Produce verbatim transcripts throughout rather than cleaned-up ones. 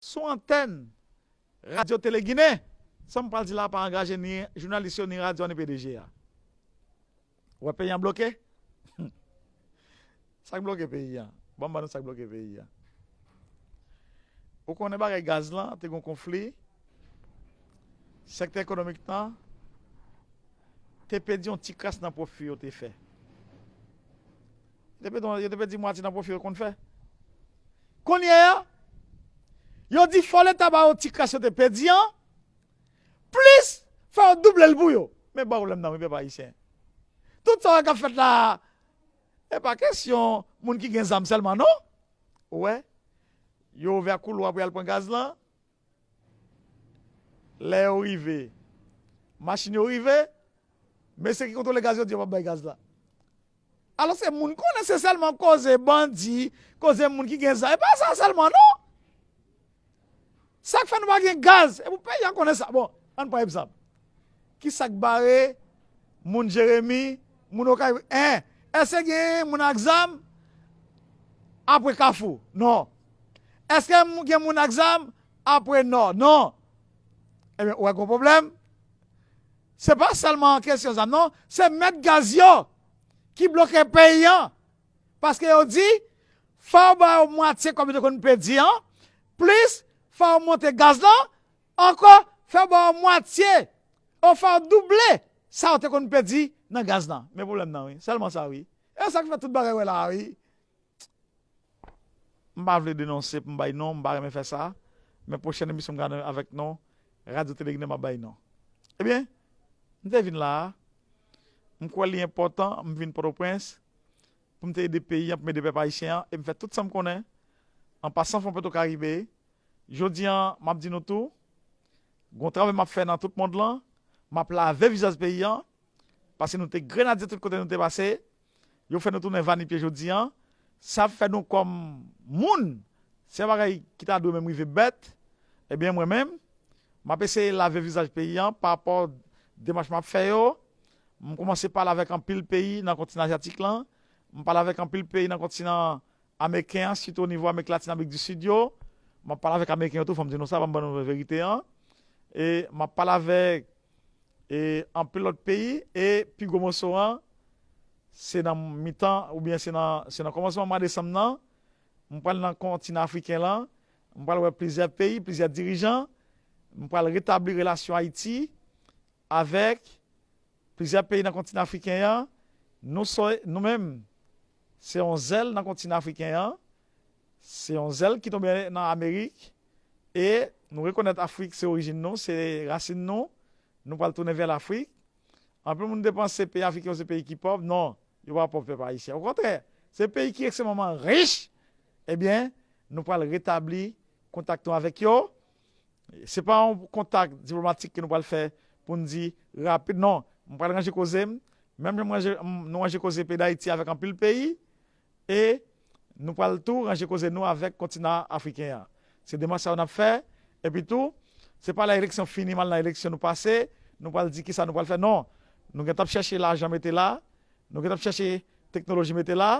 sou antèn Radyo Tele Ginen. Sa m pral di la pa angaje ni jounalis yo, ni radyo, ni P D G a. Ou wè peyi an bloke? Sa k bloke peyi an? Ban m ban nou sa k bloke peyi an. Ou konnen bagay gaz lan, te gen konfli. Sektè ekonomik lan te pèdi yon ti kras nan pwofi yo te fè. Yo te pèdi, yo te pèdi mwatye nan pwofi yo konn fè. Kounye a, yo di fò Leta ba yo ti kras yo te pèdi an, plis fò yo double l pou yo. Men ba pwoblèm nan, wi, pèp ayisyen. Tout sa k ap fèt la, e pa kesyon moun ki gen zam sèlman, non. Ou wè, yo ouvè koulwa pou y al pran gaz lan. Lè yo rive, machin yo rive, mesye ki kontwole gaz yo di yo p ap bay gaz la. Alòske moun konnen se sèlman koze bandi, koze moun ki gen zam. E pa sa sèlman, non. Sa k fè nou pa gen gaz? E pou peyi a konnen sa. Bon, ann pran egzanp. Ki sa k bare moun Jeremi, moun Okay? En, èske gen moun ak zam apre Kafou? Non. Èske gen moun ak zam apre Nò? Non. Ebyen, ou wè gon pwoblèm. Se pa sèlman kesyon zam, non. Se mèt gaz yo ki bloke peyi an. Paske yo di, fò yo ba yo mwatye kòb yo te konn pèdi an, plis fò yo monte gaz lan, ankò fò yo ba yo mwatye, ou fò yo double sa yo te konn pèdi nan gaz lan. Men pwoblèm nan, wi. Sèlman sa, wi. E sa k fè tout bagay wè la, wi. M pa vle denonse pou m bay non, m pa renmen fè sa. Men pwochèn emisyon m gade avèk non, Radyo Tele Ginen m ap bay non. Ebyen, m te vin la a, m kwè li enpòtan, m vin Pòtoprens, pou m te ede peyi an, pou m ede pèp ayisyen an, e m fè tout sa m konnen, an pasan fon Petro Caribe. Jodi an, m ap di nou tou, gon travay m ap fè nan tout mond lan, m ap lave vizaj peyi an, paske nou te grenadye tout kote nou te pase, yo fè nou tounen vanipye jodi an, sa ap fè nou kòm moun, se yon bagay ki ta dwe menm rive bèt, ebyen mwen menm, m ap eseye lave vizaj peyi an pa rapò demach m ap fè yo, m kòmanse pale avèk anpil peyi nan kontinan azyatik lan, m pale avèk anpil peyi nan kontinan ameriken an, sitou o nivo Amerik Latin, Amerik di Sid yo. M ap pale avèk ameriken yo tou, fò m di nou sa, ban m ban nou verite an. E m ap pale avèk e anpil lòt peyi, e pi gwo moso an, se nan mitan, oubyen se nan, se nan kòmansman mwa desanm nan, m pral nan kontinan afriken lan, m pral wè plizyè peyi, plizyè dirijan, m pral retabli relasyon Ayiti avèk plizyè peyi nan kontinan afriken an. Nou, nou menm, se yon zèl nan kontinan afriken an, se yon zèl ki tonbe nan Amerik, e nou rekonèt Afrik se orijin nou, se rasin nou, nou pral tounen vè Lafrik. Anpil moun te panse peyi afriken yo se peyi ki pòv, non, yo pa pòv, pèp ayisyen. Okontrè, se peyi ki ekstrèmeman rich, ebyen, nou pral retabli kontak nou avèk yo. Se pa yon kontak diplomatik ke nou pral fè pou n di rapid, non. M pral ranje koze m, menm jan m ranje, m, nou ranje koze peyi Dayiti avèk anpil peyi, e nou pral tou ranje koze nou avèk kontinan afriken an. Se demach sa yo n ap fè, epi tou, se pa lè eleksyon fini, m al nan eleksyon nou pase, nou pral di kisa nou pral fè, non. Nou gentan ap chèche lajan mete la, nou gentan ap chèche teknoloji mete la,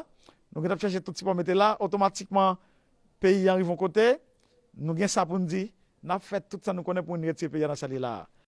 nou gentan ap chèche tout sipò mete la, otomatikman, peyi an rive yon kote, nou gen sa pou n di, n ap fè tout sa nou konnen pou n retire peyi an nan sa li la a.